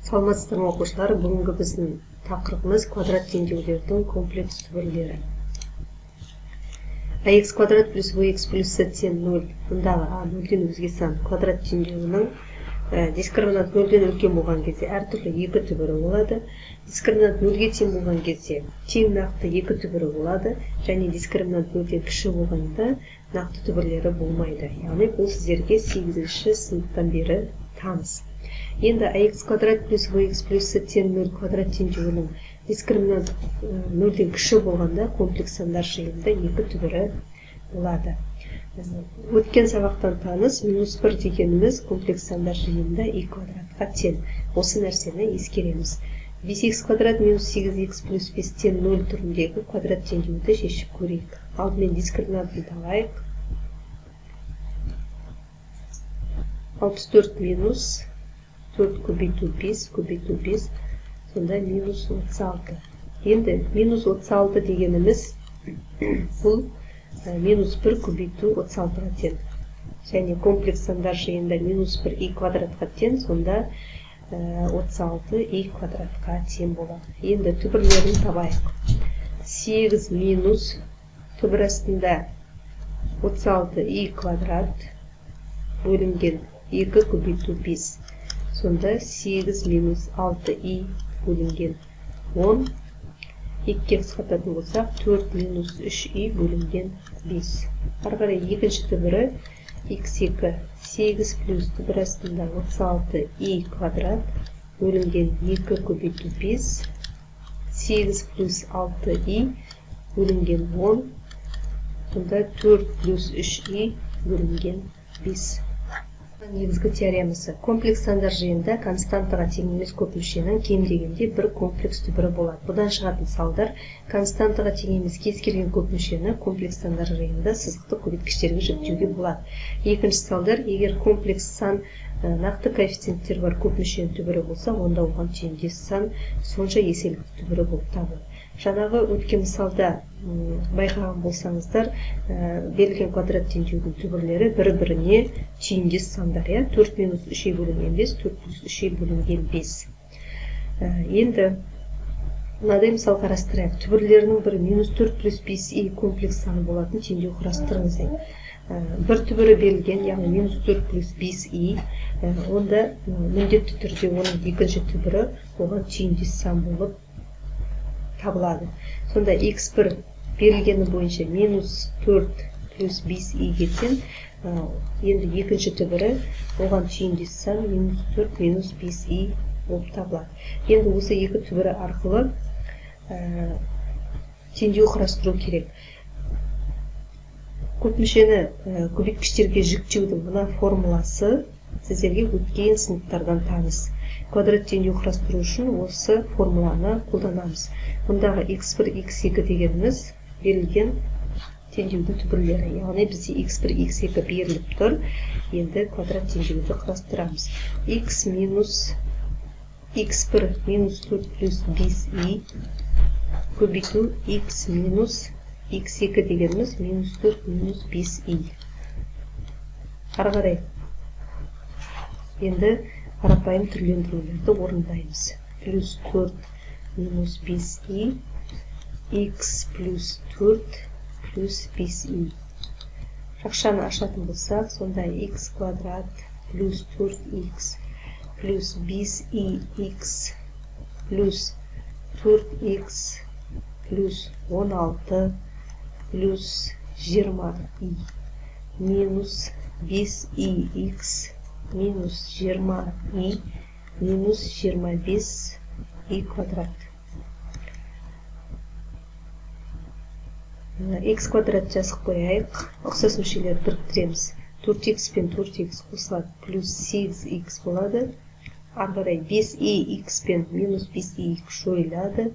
Саламатсыздар ма, оқушылар! Бүгінгі біздің тақырыбымыз – квадрат теңдеулердің комплекс түбірлері. Ax квадрат плюс bx плюс c тең 0, мұндағы а нөлден өзге сан квадрат теңдеуінің дискриминант нөлден үлкен болған кезде әртүрлі екі түбірі болады. Дискриминант нөлге тең болған кезде тең нақты екі түбірі болады және дискриминант нөлден кіші болғанда нақты түбірлері болмайды. Яғни бұл сіздерге 8-ші сыныптан бері таныс. Енді ax квадрат плюс bx плюс c тең 0 квадрат теңдеуінің дискриминант нөлден кіші болғанда комплекс сандар жиынында екі түбірі болады. Өткен сабақтан таныс, минус 1 дегеніміз комплекс сандар жиынында и квадратқа тең. Осы нәрсені ескереміз. 5x квадрат минус 8x плюс 5 тең 0 түріндегі квадрат теңдеуді шешіп көрейік. Алдымен дискриминантын табайық. 64 минус 4 көбейту 5 көбейту 5, сонда минус 36. Енді минус 36 дегеніміз бұл минус 1 көбейту 36-ға тең. Және комплекс сандар жиынында минус 1 и квадратқа тең, сонда 36 и квадратқа тең болады. Енді түбірлерін табайық. 8 минус түбір астында 36 и квадрат бөлінген 2 көбейту 5. Сонда 8 минус 6 и бөлінген 10. Екіге қысқартатын болсақ, 4 минус 3 и бөлінген 5. Ары қарай екінші түбірі x2, 8 плюс түбір астында 36 и квадрат бөлінген 2 көбейту 5, 8 плюс 6 и бөлінген 10, сонда 4 плюс 3 и бөлінген 5. Негізгі теоремасы: комплекс сандар жиынында константаға тең емес көп мүшенің кем дегенде бір комплекс түбірі болады. Бұдан шығатын салдар: константаға тең емес кез келген көп мүшені комплекс сандар жиынында сызықтық көбейткіштерге жіктеуге болады. Екінші салдар: егер комплекс сан нақты коэффициенттер бар көп мүшенің түбірі болса, онда оған түйіндес сан сонша еселікті түбірі болып табылады. Жаңағы өткен мысалда байқаған болсаңыздар, берілген квадрат теңдеудің түбірлері бір біріне түйіндес сандар, иә: 4 минус 3 и бөлінген 5, 4 плюс 3 и бөлінген 5. Енді мынадай мысал қарастырайық. Түбірлерінің бірі минус 4 плюс 5 и комплекс саны болатын теңдеу құрастырыңыз дейді. Бір түбірі берілген, яғни минус 4 плюс 5 и, онда міндетті түрде оның екінші түбірі оған түйіндес сан болып табылады. Сонда x1 берілгені бойынша минус 4 плюс 5 и-ге тең. Енді екінші түбірі оған түйіндес сан минус 4 минус 5 и болып табылады. Енді осы екі түбірі арқылы теңдеу құрастыру керек. Көп мүшені көбейткіштерге жіктеудің мына формуласы сіздерге өткен сыныптардан таныс. Квадрат теңдеу құрастыру үшін осы формуланы қолданамыз. Мұндағы x1, x2 дегеніміз берілген теңдеудің түбірлері, яғни бізде x1, x2 беріліп тұр. Енді квадрат теңдеуді құрастырамыз. X минус x1 минус 4 плюс 5 и көбейту x минус x2 дегеніміз минус 4 минус 5 и. Ары қарай енді қарапайым түрлендірулерді орындаймыз: плюс 4 минус 5 и x плюс 4 плюс 5 и. Жақшаны ашатын болсақ, сонда x квадрат плюс 4x плюс 5ix плюс 4x плюс 16 плюс 20 и минус 5ix минус 20 и минус 25 и квадрат. X квадрат жазып қояйық. Ұқсас мүшелерді біріктіреміз. 4x пен 4x қосылады, плюс 8x болады. Ары қарай 5ix пен минус 5ix жойылады,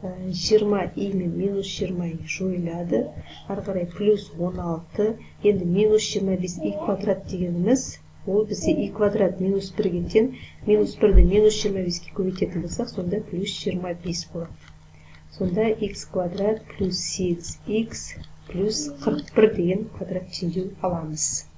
20 и мен минус 20 и жойылады. Ары қарай плюс 16. Енді минус 25 и квадрат дегеніміз ол бізде и квадрат минус бірге тең. Минус бірді минус 25-ке көбейтетін болсақ, сонда плюс 25 болады. Сонда x квадрат плюс 8x плюс 41 деген квадрат теңдеу аламыз.